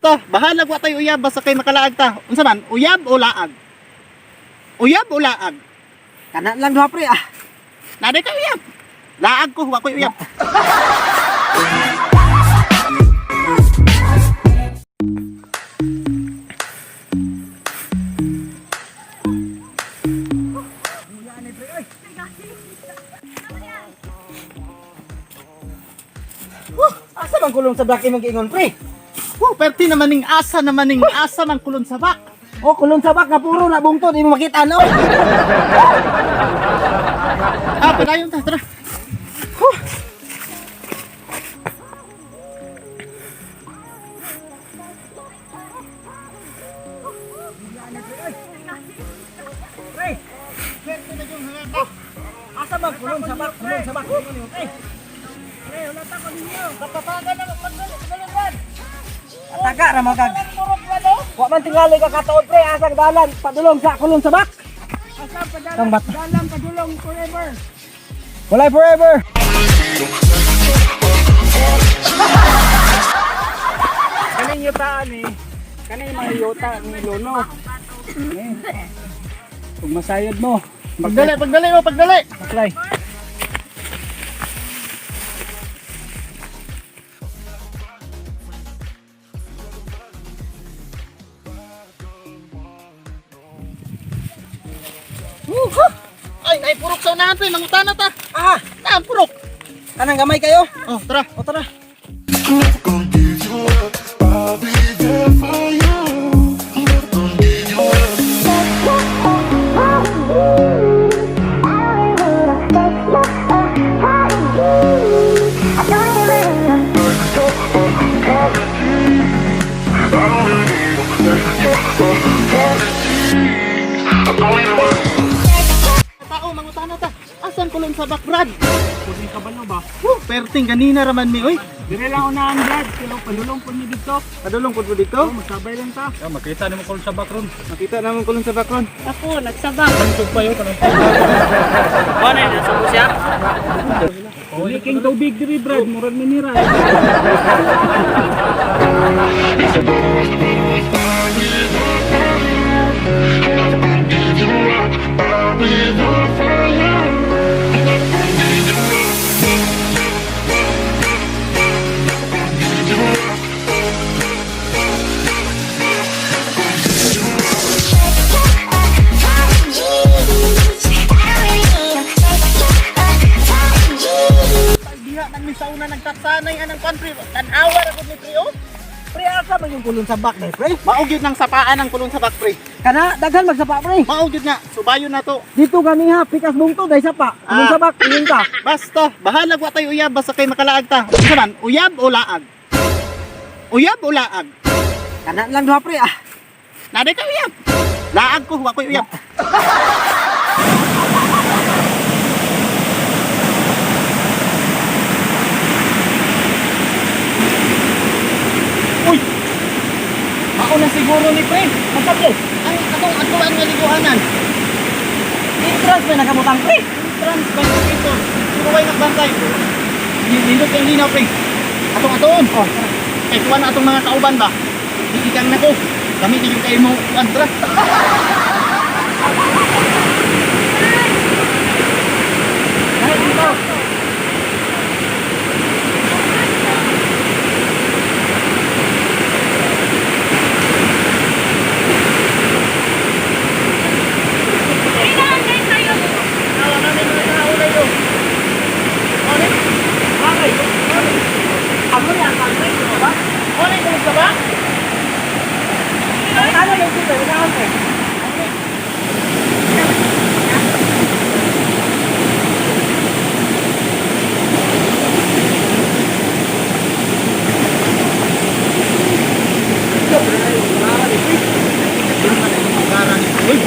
Ta, bahala wa tayo uyab basta kay makalaag ta. Unsa man, uyab o laag? Uyab o laag? Kana lang duha, pre, ah. Naday ka uyab. Laag ko, wa ko'y uyab. Huh, asa man kulong sa bak imong giingon, pre? Woo, perti naman ning asa naman ning asa man kulon sa bak. Oh, kulong sa bak nga puro na bungtod imo makita, no? Ah, padayon ta, tara. Huh. Pre, Perti na yung hangaka. asa man kulong sa bak, kulong sa bak ingon nimo, pre? Pre, wala ta ko ninyo. Kapapagan na magdali, magdali. Ataka ra mo kag. Wa man tingali ka kataon, pre, asang dalan padulong sa kulong sa bak. Asa padalan, Kang bat- dalan padulong forever. Walay forever. Kaning yuta ni, kaning mga yuta ni Lolo. Eh. Kung masayod mo, Pagdali, pagdali mo, pagdali. maklay. Ay, nay purok sa unahan pre, mangutana ta. Ah, Naan purok. kanang gamay kayo. Oh, tara. O tara. Never gonna give you up. I'll be there for you. I'm never gonna give you up. I don't really need your apologies. I don't even wanna. Tao, mangutana ta. Asan kulon sa bak, Brad? Pwede ka ba no ba? Woo, perting ganina raman mi, oy. Dire lang unahan, Brad. Pero padulong po ni dito. Padulong pud mo dito. Oh, magsabay lang ta. Ya, makita nimo kulon sa backroom. Makita naman kulon sa bakron. Ako, nagsabak. Tug pa yun, kanang Leaking tubig diri, Brad. Murag mineral. I'll be there for you. I'm never gonna give you up. Diha man mi sa una nagtatsanay anang country. Tan-awa ra gud ni pre, oh. Pre, asa man yung kulong sa bak, pre? Pre? Mao gyud nang sapaan ang kulon sa bak, pre. Kana daghan magsapa, pre. Mao gyud nga, subayon na to. Dito kami ha, pikas bungtod ay sapa. Kulong Ah. sa bak, ingon ka. Basta, bahala wa tayo uyab basta kay makalaag ta. Unsa man, uyab o laag? Uyab o laag? Kana lang duha, pre, ah. Naday ka uyab. Laag ko, wa ko'y uyab. Uy! Mao na siguro ni pre. Asa, pre? Ang atong atuan nga liguanan. Entrance may nakabutang, pre. Entrance by locator. Sino way nagbantay? Nindot kay linaw pre. Atong atuon. Oh, tara. Kay kuwan na atong mga kauban ba? Gigikan na ko. Kami di yung kayo mo kuwan tara. Dahil dito. Amo ni ang pre, di ba? Ano yung sa ba? Ano yung dito? Unahan, pre. Uy!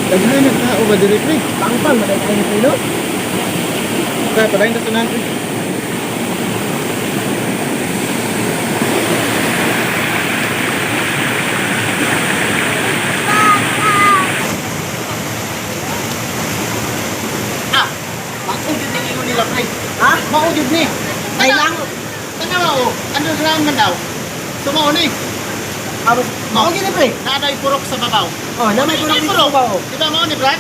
Daghan ng tao ba diri pre? Pangpang, maday kayo ni pre, no? Kaya padayon ta sunahan pre. Ah! Mao gyud ni ingon nila pre. Ha? Mao gyud ni. Ay lang. Tanawa oh. Underground man daw. So mao ni. Amos, mao gini, pre. Naa nay purok sa babaw. Oh, na may purok May dito purok. ba oh. Di ba mao ni, Brad?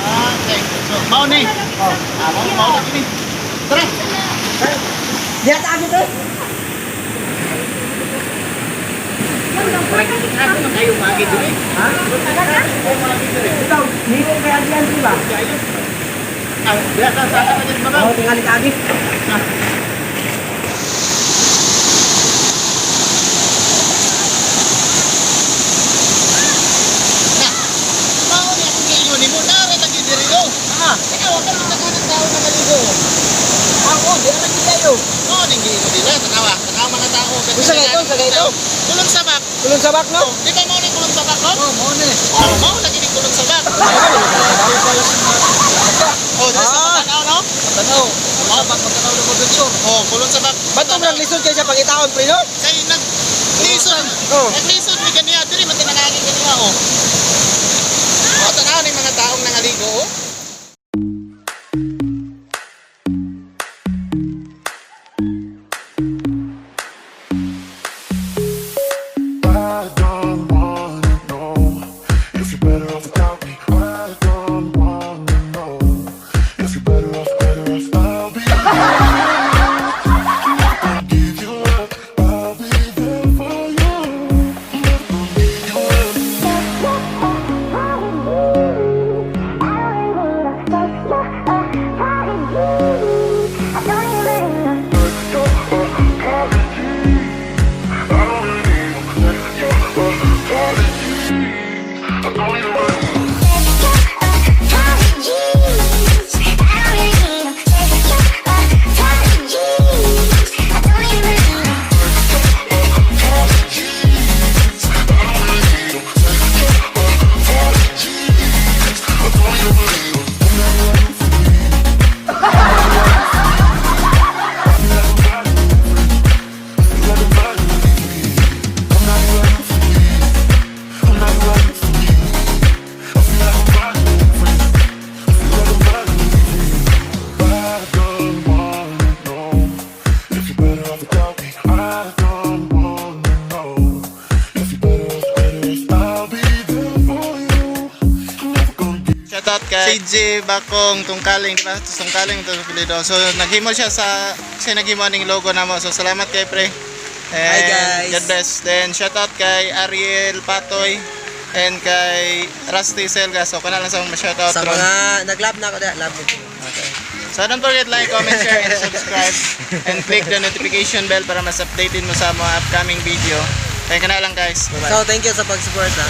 Ah, okay. So mao ni. Oh. Ah, mao mao na kini. Tara. Diya ta agi, pre. Kayo magi diri. Ha? Ikaw, nimo kay agian di ba? Ah, diya ta sa ka dyan babaw. Oh, tingali ka agi. Na. Mao ni akong giingon nimo, naa ra lagi diri oh. Ah, Ikaw ang nagkanang tao na maligo. ako, di ra gid kayo. Mao ning giingon dira, tanawa, tanawa mga tao. Usa kay ito, usa kay ito. Kulong sabak. Kulong sabak no? Oh, di ba mao ning kulong sabak oh? Oh, mo ni. Oh, mao lagi ning kulong sabak. Oh, diri sa Ah. tanaw no? Tanaw. Wala pa tanaw na mo picture. Oh, kulong sabak. Ba't ang lisod kay siya pangitaon, pre, no? Kay nag lisod. Oh. Naglisod mi ganiya diri man tinangagi ganiya oh. Oh, tanaw ning mga taong nangaligo oh. I don't wanna know if you're better off without me. I don't wanna know if you're better off, better off. I'll be there. Never gonna give you up. I'll be there for you. Never gonna give you up. Your apology. I don't really need 'em. Your apology. I don't even really. I don't wanna know if you're better off without me. I don't wanna know if you're better off, better off. I'll be there for you. I'm never gonna give. Shoutout kay CJ Bakong Tungkaling, di ba? Tungkaling to sa Pilido. So naghimo siya sa siya naghimo ning logo namo. So salamat kay pre. And Hi, guys. God bless. Then shoutout kay Ariel Patoy and kay Rusty Selga. So kana lang sa mga shoutout Sa ron. mga nag-love na ako da, love mo. Okay. So don't forget like, comment, share, and subscribe. And click the notification bell para mas updated mo sa mga upcoming video. Kaya kana lang, guys. Bye-bye. So, thank you sa pag-support ha.